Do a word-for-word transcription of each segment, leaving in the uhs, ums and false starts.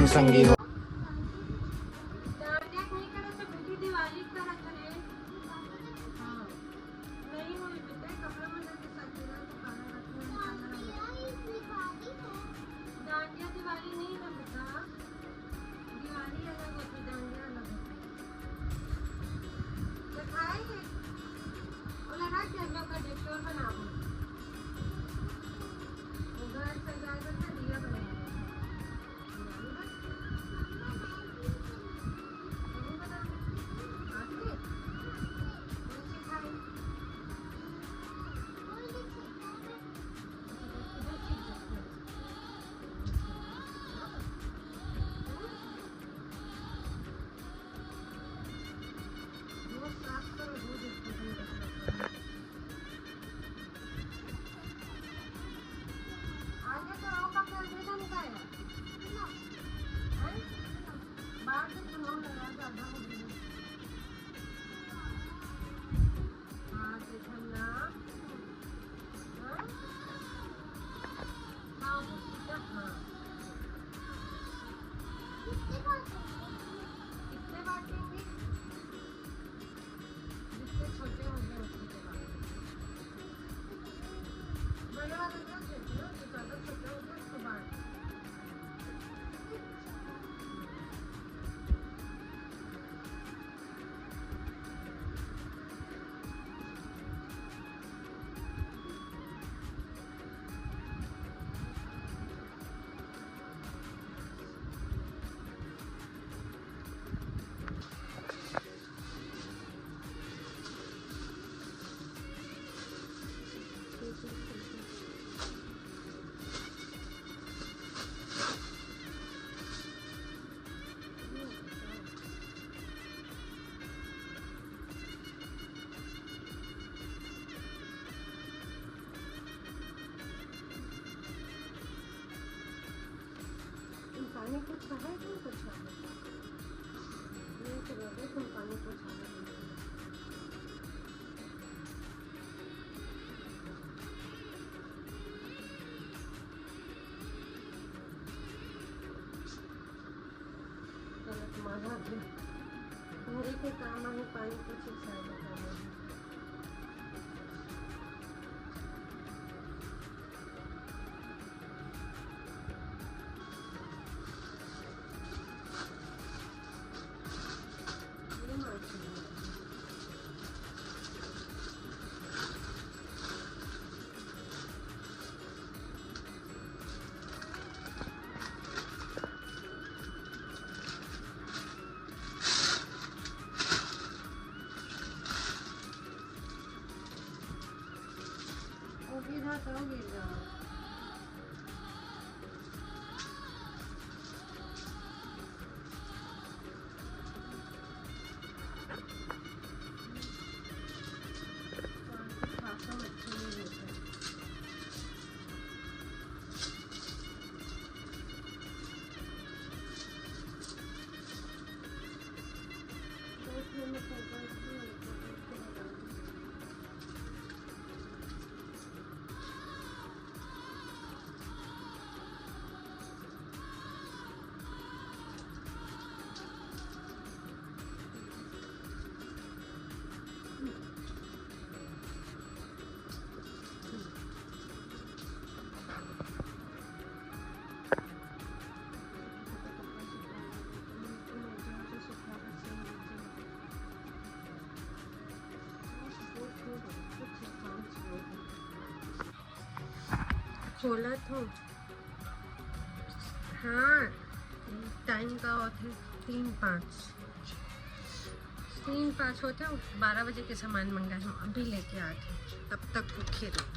संगी हो। पानी कुछ है कि कुछ है? नहीं, चलो, देख, हम पानी कुछ है। गलत माना भी। घरे के काम आहे, पानी कुछ ही साइड करना है। खोलत हो। हाँ, टाइम का होथे तीन पाँच, तीन पाँच होथे। बारह बजे के सामान मंगाए हूँ, अभी लेके आत हूँ, तब तक भूखे रहो।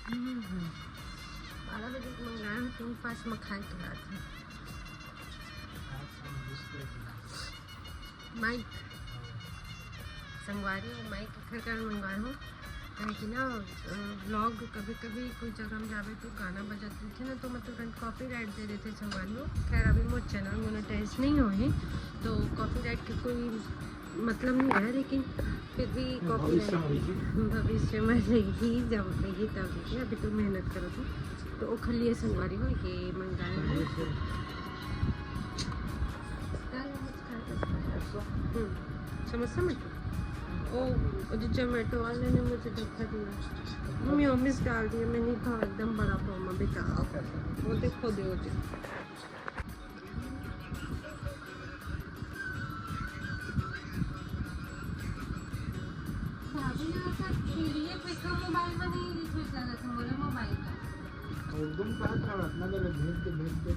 हम्म, बारह बजे के मंगाए हूँ, तीन पाँच में खाए के बात है। माइक संगवारी हो, माइक एखर कारण मंगवाए हूँ, काहे कि ना, अ, व्लॉग कभी-कभी कोई जगह में जावे तो गाना बजत रहिथे ना, तो मतलब कॉपीराइट दे देथे संगवारी हो। खैर, अभी मोर चैनल मोनेटाइज नहीं होही, तो कॉपीराइट के कोई मतलब नहीं है, लेकिन फिर भी भविष्य में कॉपीराइट होही। भविष्य में रही, जब रही तब रही। अभी तो मेहनत करत हूँ। ओखर लिए संगवारी हो, ये मंगाए हैं। हम्म, समोसा में ओ, वो जो Zomato वाले ने मुझे धोखा दिया, मेयोनीज डाल दिया, मैं नहीं खाऊँ, एकदम बड़ा पाव में बेकार। वो देखो दे, वो दे। भाभी, ये सब पीडीएफ एक मोबाइल में नहीं रिसीव कर रहे थे, मोरे मोबाइल का। एकदम कहा था, इतना देर भेज दे, भेज दे।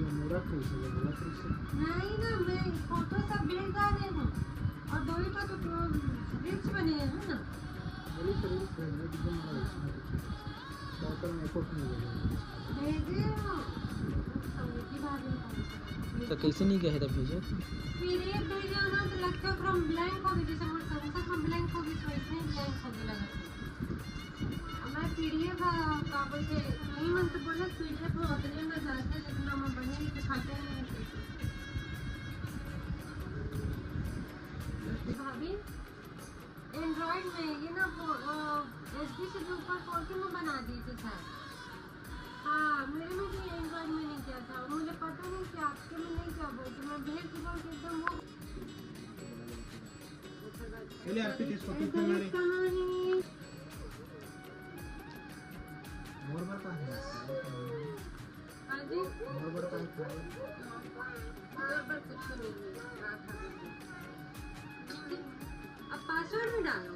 ये मोरा कैसे, ये मोरा कैसे? नहीं ना, मैं फोटो सब भेज डाले हूँ और दो ही का तो रील्स बने हैं ना। बड़ी तो रील्स भेजने की एकदम बड़ा इसमें कुछ बहुत सारा एफर्ट नहीं लगे। भेजे हो। समझी भाभी को। तो कैसे नहीं गए थे भेजे? पीडीएफ भेजे हो ना, तो लगता है फ्रॉम ब्लैंक हो गई, जैसे मोर संसा फ्रॉम ब्लैंक हो गई, तो इसमें ब्लैंक हो गया लगा। मैं पीडीएफ, अ, का बोलते, नहीं, मन तो बोला पीडीएफ में उतने में जाते, जितना मैं बनी, तो खाते नहीं है। भाभी, एंड्रॉइड में ये ना, वो, अ, एसबी से भी ऊपर खोल के मैं बना दी थी, सर। हाँ, मेरे में भी एंड्रॉइड में नहीं किया था, मुझे पता नहीं कि आपके में नहीं किया, बोल के मैं भेज दी, बोल के एकदम वो। पहले आपके डेस्कटॉप पे एकदम कहाँ है? कहाँ है? मोर बर कहाँ है? हाँ जी? मोर बर कहाँ है? मोर बर कुछ नहीं है। हाँ, हाँ, हाँ। अब पासवर्ड भी डालो।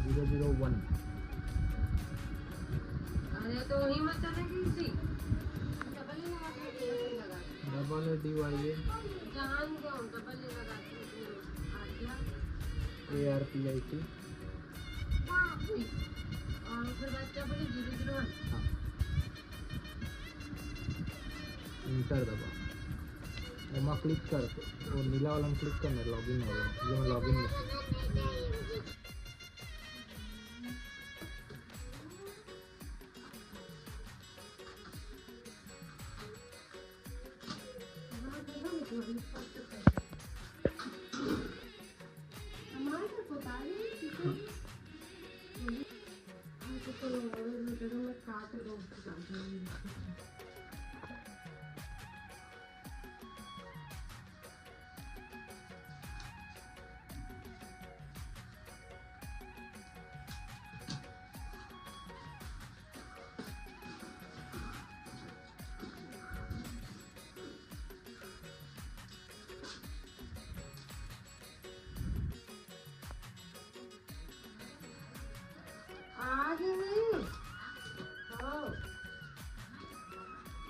ज़ीरो ज़ीरो वन। अरे, तो वही मत चलेगी जी। डबल ही लगा दो, डबल ही लगा दो। डबल है, डी वाई ए। जान दो, डबल ही लगा दो। आ गया। A R P I T. और उसके बाद क्या बोले? Zero zero one. हाँ। एंटर दबा, ओमा क्लिक करके, वो नीला वाला में क्लिक करना, लॉगिन हो गया। ये मैं लॉगिन में। हमारे को पता नहीं किसी। हाँ। हाँ, तो चलो, मैं काट दो। आ गई नहीं? हाँ।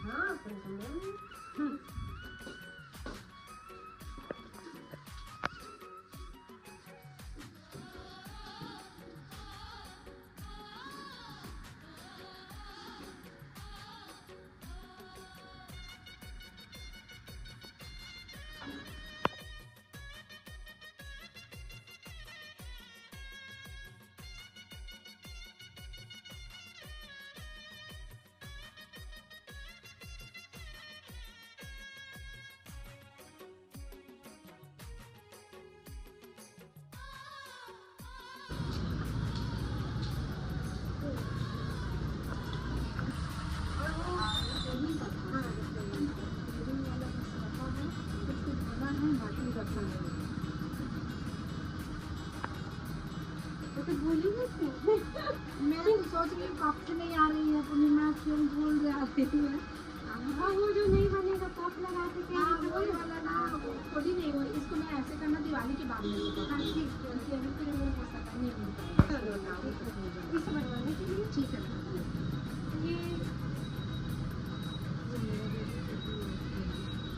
हाँ, अपन तो नहीं। हम्म। तो बोली ना तू। मैं तो सोच रही हूँ, कब से नहीं आ रही है पूर्णिमा, क्यों बोल रहे आती है? हाँ, वो जो नहीं बनेगा, कप लगा के क्या हाँ, करोगे? वही वाला ना, वो थोड़ी नहीं, वो, इसको मैं ऐसे करना, दिवाली के बाद में होगा। हाँ, ठीक है। क्योंकि अभी फिर वो हो सकता है, नहीं हो पाएगा। चलो, ठीक है। इसे बनवाने के लिए? ठीक है। ये,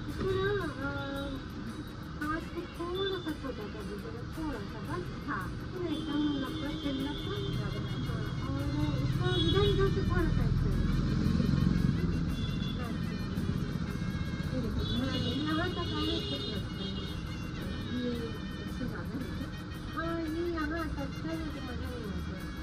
इसको ना, अ, काट के थोड़ा सा छोटा कर दीजिएगा, थोड़ा सा बस। हाँ। पूरा एकदम लंबा चलना था। हाँ, और इसको इधर, इधर से थोड़ा टाइट कर दीजिए। हाँ, ये देखिए, हाँ, यहाँ तक आए, ठीक लगता है। ये इससे ज़्यादा नहीं है। हाँ, ये यहाँ अटकता है तो मज़ा नहीं आता है।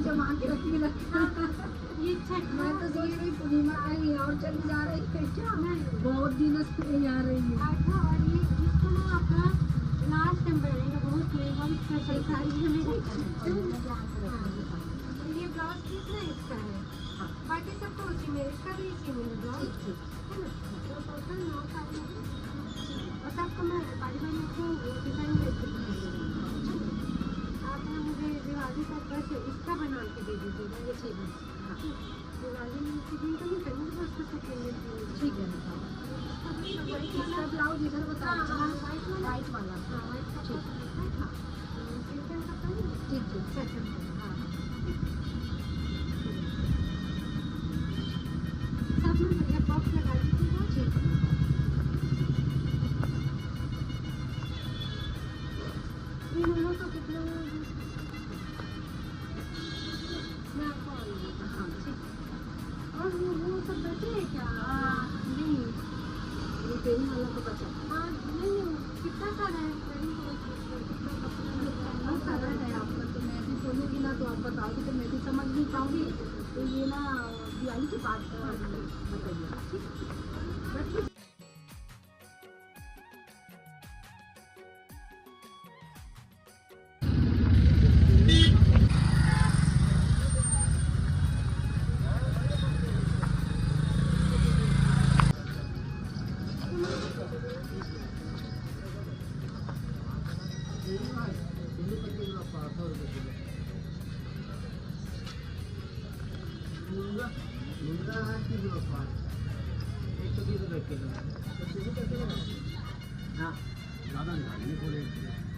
जमा के रखने लगता। ये छठ मैं तो सोच रही पूर्णिमा आई है और चली जा रही है क्या? नहीं। बहुत दिन से आ रही है। अच्छा, और ये इसको ना अपना लास्ट टाइम पहनेंगे, बहुत महंगा भी स्पेशल साड़ी है मेरी। हाँ। ये ब्लाउज पीस ना इसका है। हाँ। बाकी सब तो उसी में, इसका भी इसी में है ब्लाउज। ठीक, ठीक। है ना? तो टोटल नौ साड़ी है। बस आपको मैं बारी बारी से डिजाइन देती हूँ। आप ना मुझे दिवाली तक बस इसका बना के दे दीजिएगा, ये चीज़। हाँ। दिवाली के दिन तो नहीं पहनूंगी, बस उसको सेकेंड दिन पहनूंगी। ठीक है। इसका ब्लाउज इधर बता दो। हाँ, हाँ, व्हाइट वाला। व्हाइट वाला। हाँ, व्हाइट कपड़ा ठीक। पहनना है। हाँ। ठीक, ठीक। हाँ, ठीक। और वो, वो सब बचे हैं क्या? हाँ, नहीं। ये तेरी वाला तो बचा। हाँ, नहीं, नहीं, कितना सारा है? बहुत सारा है आपका, तो मैं भी बोलूँगी ना, तो आप बताओगे, तो मैं भी समझ नहीं पाऊँगी। तो ये ना, दिवाली के बाद, अ, बताइए, ठीक है? हाँ।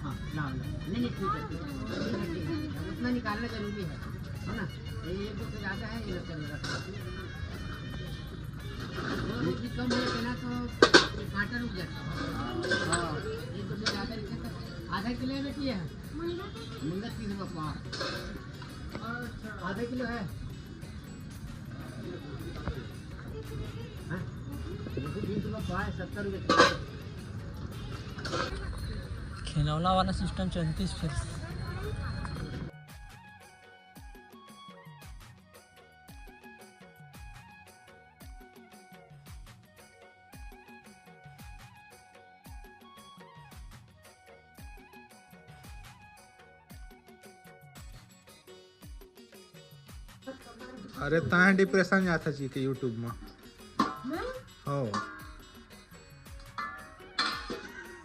हाँ, लाओ, लाओ। नहीं, नहीं, ठीक है, ठीक है। उतना निकालना जरूरी है, है ना? ये एक दो पे ज़्यादा है, ये लोग चल रहा है। वो भी कम हो गया ना, तो ये कांटा रुक जाता है। हाँ। एक दो पे ज़्यादा रखे तो आधा किलो है बेटी, है। मुनगा तीस रुपये पाव। आधा किलो है। खिलौना वाला सिस्टम चलतीस फिर। अरे, तैं डिप्रेशन जात हस जी के YouTube में। मैं? हो।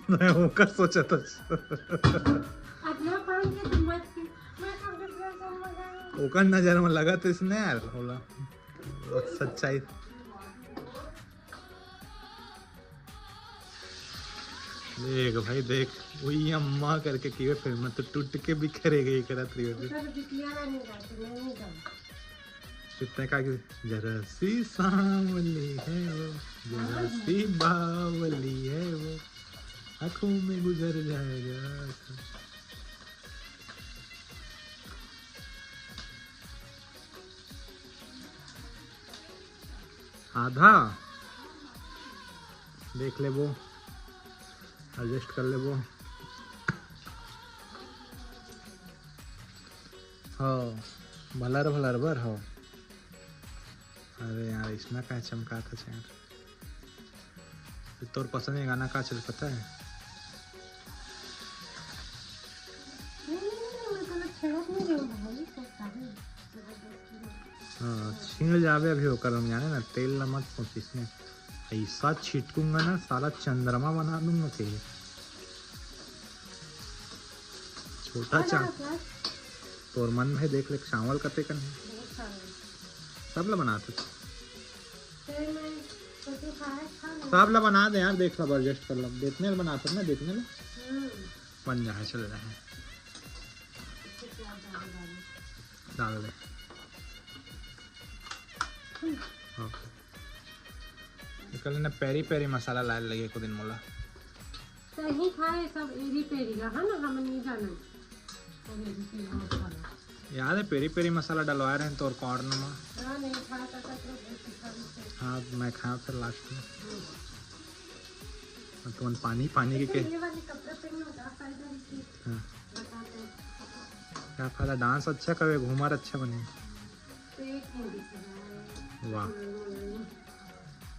नहीं, ओकर सोचत हस। अपना पान के तुम मत पी। मैं कब डिप्रेशन में गई? ओकर नजर में लगत इसने यार होला। सच्चाई। देख भाई देख, वही अम्मा करके किए, फिर मैं तो टूट के बिखरे गई करत रही होती। उधर बिटिया ना नहीं जाती, मैं नहीं जाऊँ। कितने का कि जरा सी सांवली है वो, जरा सी बावली है वो, आंखों में गुजर जाएगा। आधा देख लेबो, एडजस्ट कर लेबो। हाँ, भलर भलर बर हो। अरे यार, इसना का चमकात हस यार। तोर पसंद के गाना का चल, पता है? नहीं, नहीं, नहीं, मैं तो छेड़त नहीं रही हूँ भाई, सब काहे? हाँ, छीण जाबे अभी ओकर, हम जाने ना, तेल ला मत सोचिस ने। ऐसा छिटकूंगा ना, साला चंद्रमा बना दूंगा तेल। छोटा चांद। तोर मन में देख ले, चावल कते कन है। बहुत सारा है। सब ला बनात हस। तेल में तो तू खाए, खा ले। सब ला बना दे यार, देख ला, एडजस्ट कर ला। जितने ला बनात हस ना, जितने ला। हम्म। बन जाए, चल रहा है। डाल दे। हाँ। कल ने पेरी पेरी मसाला लाए लगे को दिन मोला। सही खाए सब एरी पेरी ला, है ना, हम नहीं जाने। सब एरी पेरी मसाला। याद है पेरी पेरी मसाला डलवाए रहे तोर कॉर्न में? हाँ, नहीं खाया था, तो बहुत तीखा भी थे। हाँ, मैं खाया फिर लास्ट में। हम्म। और तुमन पानी, पानी के अच्छा, के ये वाले कपड़े पहने हो, क्या फायदा है इसकी? हाँ। बताते हैं। क्या फायदा, डांस अच्छा करे, घूमर अच्छा बने। पेट नहीं दिख रहा है। वाह,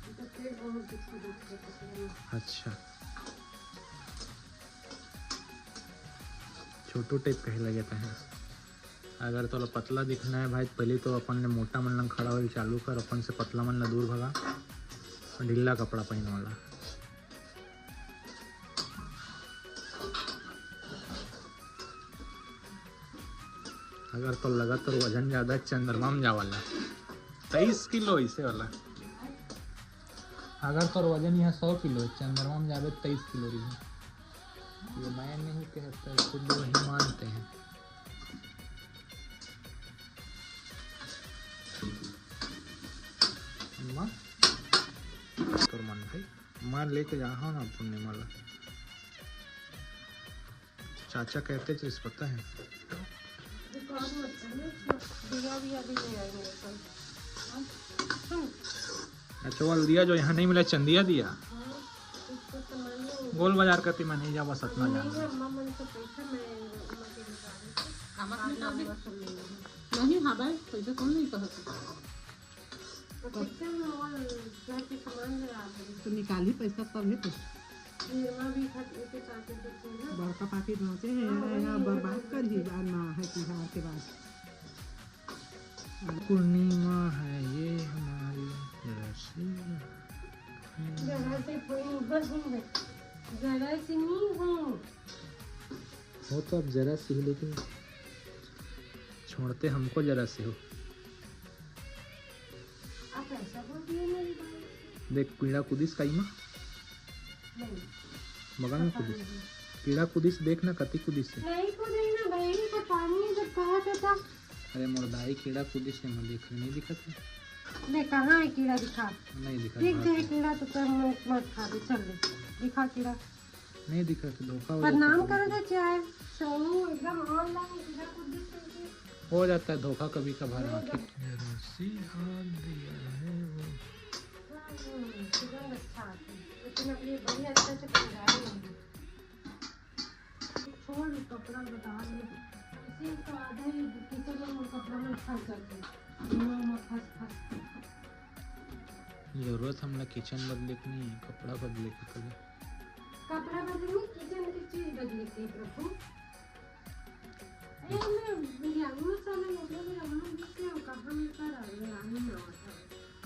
तो पेट बहुत दिक्कत होती है। अच्छा, छोटू टाइप कहे लगे थे। अगर तोला पतला दिखना है भाई, पहले तो अपन ले मोटा मन लंग खड़ा होल चालू कर, अपन से पतला मन ला दूर भगा, ढीला कपड़ा पहन वाला। अगर तो लगा तोर वजन ज्यादा है, चंद्रमा में जावाला तेईस किलो ऐसे वाला। अगर तोर वजन यहाँ सौ किलो है, चंद्रमा में जावे तेईस किलो रही। ये मैं नहीं कहता, खुद वही मानते हैं। अम्मा, तोर मन भाई, मैं लेके जा, हाँ ना, पूर्णिमा ला। चाचा कहते थे, पता है। दुकान मत करना, दिया भी अभी ले आए मेरे पास। हाँ? सुन, अच्छा, वो दिया जो यहाँ नहीं मिला, चंदिया दिया। हाँ, इसको सामान नहीं गोल बाजार करती मैं नहीं जावा, सतना जाना। है, अम्मा मन से पैसा मैं, अम्मा के निकाल हमर बाद में निकाल दे। अम्मा से ले लूँगी। नहीं, हाँ भाई, पैसा कौन नहीं कहत? तो कितने में वो घर के सामान ले आ गए? तो निकाली पैसा तब है तो। निरमा भी खा, एक एक पैकेट देते हैं ना। बड़का पाकिट रहते हैं, यहाँ बर्बाद कर ही जान ना है तिहार के बाद। पूर्णिमा है ये हमारी, जरा सी। जरा से कोई नहीं हूँ, जरा से नहीं हूँ। हो तो अब जरा सी ही, लेकिन छोड़ते हमको जरा सी हो। आप ऐसा बोल दिए मेरी बात। देख, कीड़ा कुदिस काई मा, नहीं, बगल में कुदिस, कीड़ा कुदिस, देख ना कति कुदिस है। नहीं कूदे ना भाई, तो पानी जब कहा था, था। अरे मोर दाई, कीड़ा कुदिस है, मैं देख नहीं दिखत है। ले, कहाँ है कीड़ा, दिखा। नहीं दिखत दिख बात जाए है। कीड़ा तो कर मत, मत खा दे, चल ले, दिखा कीड़ा। नहीं दिखत, धोखा हो बदनाम जाता है। कर दे क्या है? सोनू एकदम ऑनलाइन कीड़ा कुदिस करके। हो जाता है धोखा कभी कभार आंखें। जरा सी हाथ दिया है वो। हम्म, सुगंध अच्छा आती है, लेकिन अब ये बड़ी अच्छा से पहन रहा है। छोड़ कपड़ा बता दे, इसी तो आधा ही किचन में कपड़ा में फंस जाते हैं। फंस, फंस। जरूरत हमला किचन बदले के नहीं है, कपड़ा बदले के पहले। कपड़ा बदले में किचन की चीज बदले के प्रभु। ए, मैं बिरयानी मसाला लेके, बिरयानी मसाला कहाँ मिलता रहा? बिरयानी ना होता।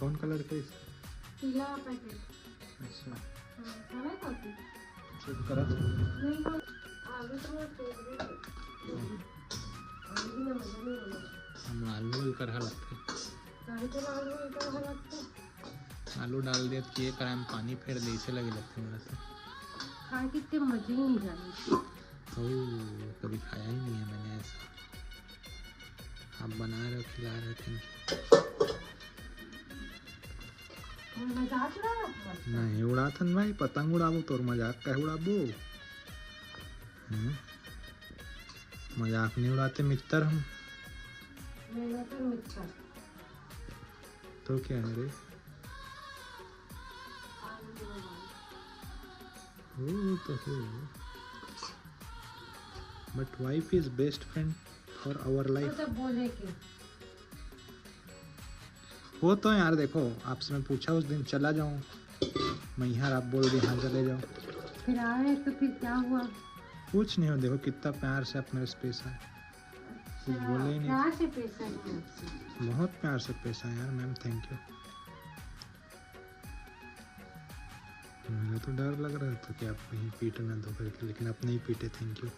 कौन कलर का इसका? पीला पैकेट। अच्छा, हाँ, खाना है कॉफी? चेक करा। नहीं, वो आलू तो मेरा फेवरेट है। आलू बिना मजा नहीं आना। हम आलू ही करहा लगते। काहे के आलू इतना हरा लगता है? आलू डाल दे तो ये करा में पानी फेर दे, इसे लगे लगते मेरा तो। खा के इतने मजे ही नहीं जाने। ओ, कभी खाया ही नहीं है मैंने ऐसा। आप बना रहे हो, खिला रहे हो, थैंक यू। मजाक उड़ा रहा था। नहीं उड़ाथन भाई, पतंग उड़ाबो, तोर मजाक काहे उड़ाबो? हम्म? मजाक नहीं उड़ाते मित्र हम। मेहनत और मिक्सचर। तो क्या है रे? वो तो हो। But wife is best friend for our life. तो सब बोले कि वो तो यार देखो, आपसे मैं पूछा उस दिन, चला जाऊँ मैं यार, आप बोल दिए हाँ चले जाओ। फिर आए तो फिर क्या हुआ? कुछ नहीं हो, देखो कितना प्यार से आप मेरे से पेश आए, कुछ बोले ही नहीं। प्यार से पेश आए आपसे। बहुत प्यार से पेश आए यार मैम, थैंक यू। मेरा तो डर लग रहा था कि आप कहीं पीटना दो करके, लेकिन आप नहीं पीटे, थैंक यू।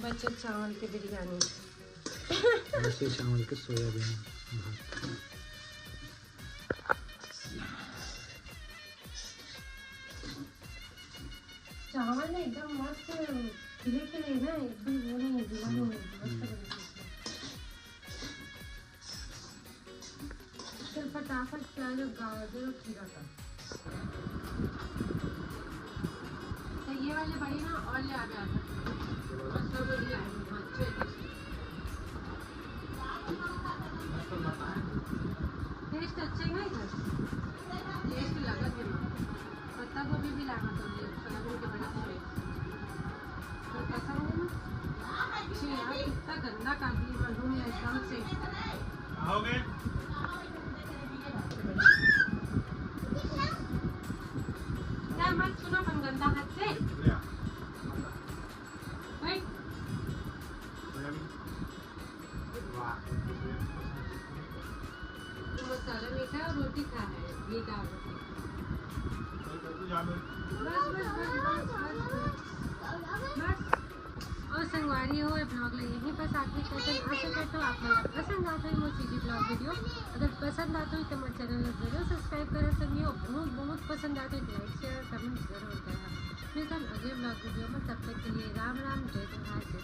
बचे चावल के बिरयानी। वैसे चावल के सोयाबीन भात। चावल ना एकदम मस्त खिले खिले ना, एकदम वो नहीं, गीला नहीं है, मस्त बने। चल फटाफट प्याज और गाजर और खीरा कर। तो ये वाले बड़ी ना और ले आ गया था। बस वो ले आए, हाँ, चल। टेस्ट अच्छा है ना इधर? टेस्ट लगा था। मत सुनो अपन गंदा हाथ से। बैठ। मसाला मीठा और रोटी खा है, घी डाल रोटी। बस, बस, बस, बस, बस, बस। और संगवारी हो, ये vlog ला यहीं पर आखिरी करते हैं। आशा करता हूँ आप मन ला पसंद आत होही मोर चीजी vlog video। अगर पसंद आत होही तो मोर channel ला जरूर subscribe करा संगी हो। बहुत, बहुत पसंद आत होही तो like, share, comment जरूर करा। मिलथन अगले vlog video में, तब तक के लिए राम राम, जय जोहार, जय